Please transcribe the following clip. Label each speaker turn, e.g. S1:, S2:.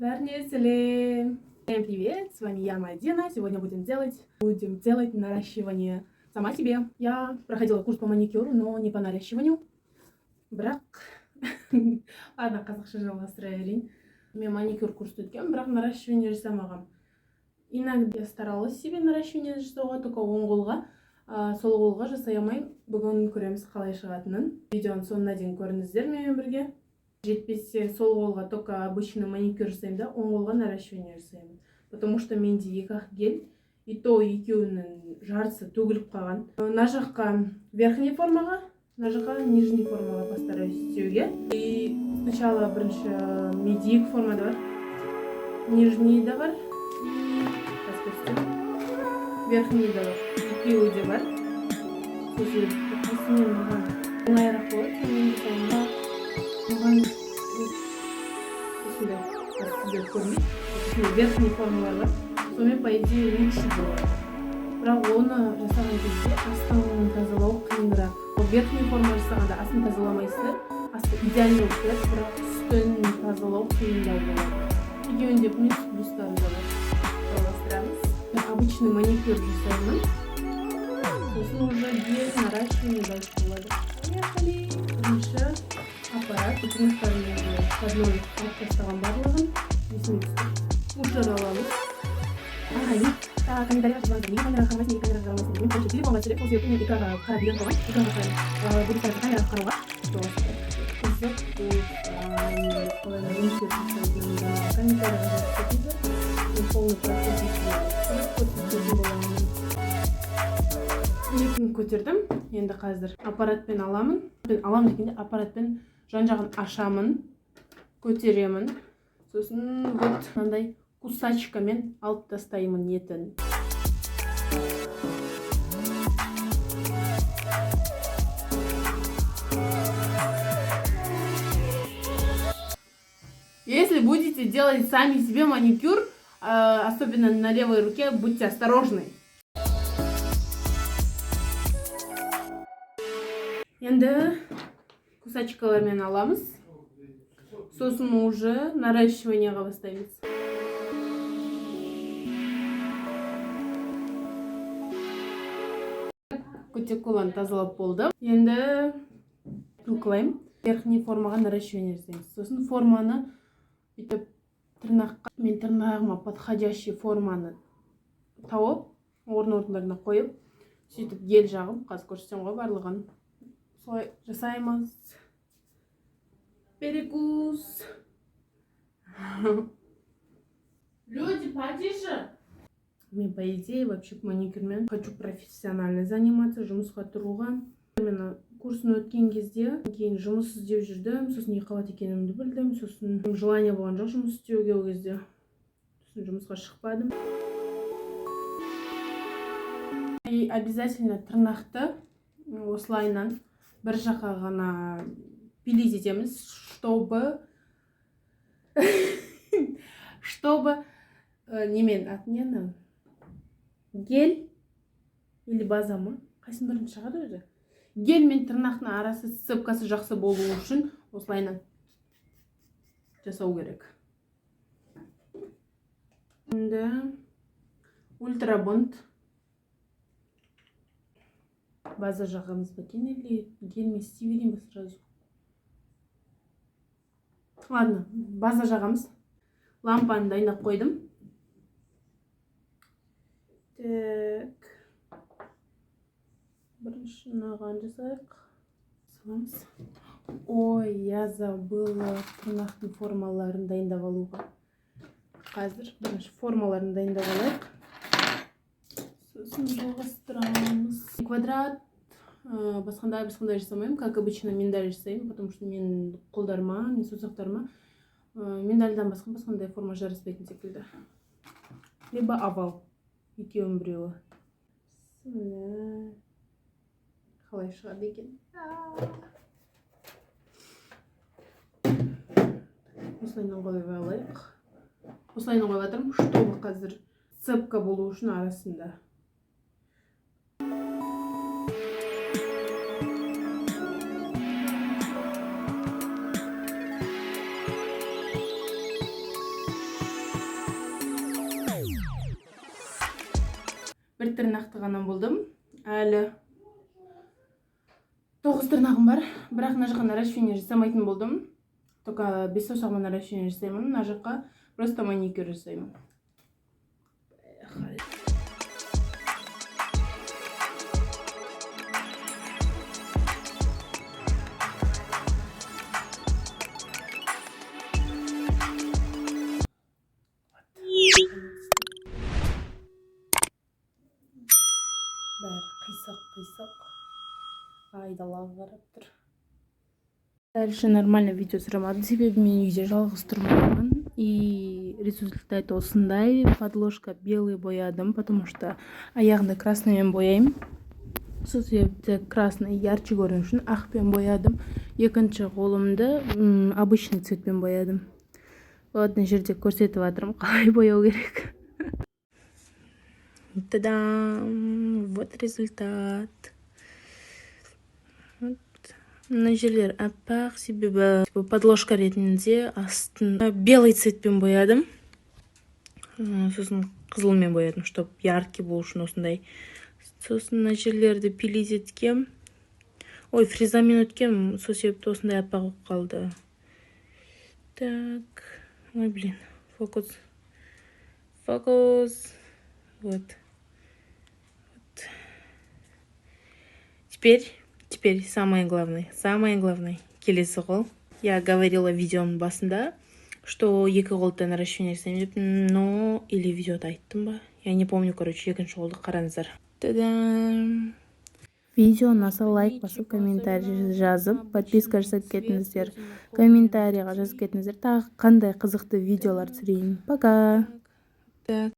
S1: Бәріне сәлем! Всем привет! С вами я, Мадина. Сегодня будем делать наращивание сама себе. Я проходила курс по маникюру, но не по наращиванию. Бірақ ладно, қазақша жалғастыра берейін. Мен маникюр курс өткенмін, бірақ наращивание жасамағанмын. Иногда я старалась себе наращивание жасауға, только оң қолға, сол қолға жасай алмаймын. Бүгін көреміз қалай шығатынын. Видеоның соңына дейін көріңіздер менімен бірге. Жетпесе, сол қолға только обычный маникюр жасаймын да, оң қолға наращивание жасаймын. Потому что менде екі ақ гель, и то екеуінің жартысы төгіліп қалған. Мына жаққа верхний формаға, мына жаққа нижний формаға постараюсь істеуге. И сначала бірінші менде екі формада бар. Нижний да бар. И қазір көрсетемін. Верхний да бар. Екеуі де бар. Сол себепті қайсымен маған оңайырақ болады, сонымен жасаймын. Маған осындай, қазір сіздер көрмейді. Осындай верхний формалар бар. Сонымен, по идее, лучше болады. Бірақ оны жасаған кезде астын тазалау қиынырақ. Ол верхний форма жасағанда астын тазаламайсыздар. Асты идеальный болып тұрады, бірақ үстін тазалау қиындау болады. Екеуінде плюс плюстары да бар. Жалғастырамыз. Мен обычный маникюр жасаймын. Сосын уже гель, наращивание дальше болады. Поехали! Бірінші аппарат. Тырнақтарын уже одной алып тастаған барлығын. Есіме түсті. Пушер аламыз. Ай, так, комментарийға жазбаңыздар. Неге камераға қарамайсың, неге камераға қарамайсың? Мен короче телефонға түсіремін, сол себепті мен экранға қарап үйреніп қалғанмын. Экранға қараймын. Буду стараться камераға қарауға. Қызық болса, қалай маникюр жасайтынымды комментарийға жазып кетіңіздер. Мен полный процесс көрсететін боламын. Етін көтердім. Енді қазір аппаратпен аламын. Мен аламын дегенде, аппаратпен жан жағын ашамын, көтеремін. Сосын вот мынандай кусачкамен алып тастаймын етін. Если будете делать сами себе маникюр, особенно на левой руке, будьте осторожны. Енді кусачкалармен аламыз. Сосын уже наращиваниеға бастаймыз. Кутикуланы тазалап болды. Енді пилкалаймын. Верхний формаға наращивание жасаймыз. Сосын форманы бүйтіп тырнаққа, мен тырнағыма подходящий форманы тауып, орын орындарына қойып, сөйтіп гель жағып, қазір көрсетемін ғой барлығын. Солай жасаймыз. Перекус. Люди, потише. Мен, по идее, вообще маникюрмен хочу профессионально заниматься, жұмысқа тұруға. Мен курсын өткен кезде кейін жұмыс іздеп жүрдім, сосын екі екенімді білдім, сосын желание болған жоқ жұмыс істеуге ол кезде. Сосын жұмысқа шықпадым. И обязательно тырнақты осылайынан бір жаққа ғана пилить етеміз, чтобы немен, аты не ана, гель или база ма, қайсының бірінші шығады өзі, гель мен тырнақтың арасы, сцепкасы жақсы болу үшін осылайынан жасау керек. Енді ультрабонд база жағамыз ба екен или гельмен істей берейін ба сразу? Ладно, база жағамыз. Лампаны дайындап қойдым. Так, бірінші мынаған жасайық, саламыз. Ой, я забыла тырнақтың формаларын дайындап алуға. Қазір бірінші формаларын дайындап алайық, сосын жалғастырамыз. Квадрат, басқандай жасамаймын, как обычно миндаль жасаймын, потому что менің қолдарыма, менің саусақтарыма миндальдан басқа басқандай форма жараспайтын секілді, либо овал, екеуінің біреуі. Бісміллә. Қалай шығады екен? Осылайынан қойып алайық. Осылайынан қойып жатырмын, чтобы қазір сцепка болу үшін арасында. Бір тырнақты ғана болдым. Әлі тоғыз тырнағым бар, бірақ мына жаққа наращивание жасамайтын болдым. Только бес саусағыма наращивание жасаймын, мына жаққа просто маникюр жасаймын. Поехали. Вот. Бәрі қисық қисық, айдалаға қарап тұр. Дальше нормально видео түсіре себебі мен үйде жалғыз тұрмаймын. И результат осындай. Подложка белый боядым, потому что аяғында красный мен бояймын. Сол себепті красный ярче көріну үшін ақпен боядым. Екінші қолымды обычный цветпен боядым. Вот мына жерде көрсетіп жатырмын, қалай бояу керек. Та-дам! Вот результат. Вот. Мына жерлер аппақ, себебі подложка ретінде астын белый цветпен боядым. Сосын қызылмен боядым, чтобы яркий болу үшін осындай. Сосын мына жерлерді пилить еткем. Ой, фрезамен өткем, сол себепті осындай аппақ болып қалды. Так, ой, блин, фокус. Фокус. Вот. Вот. Теперь самое главное, келесі қол. Я говорила видеоның басында, что екі қолды наращивание жасаймын деп, но или видеода айттым ба? Я не помню, короче, екінші қолды қараңыздар. Та-дам! Видео ұнаса, лайк басып, комментарий жазып, подписка жасап кетіңіздер. Комментарийға жазып кетіңіздер, тағы қандай қызықты видеолар түсірейін. Пока! Так.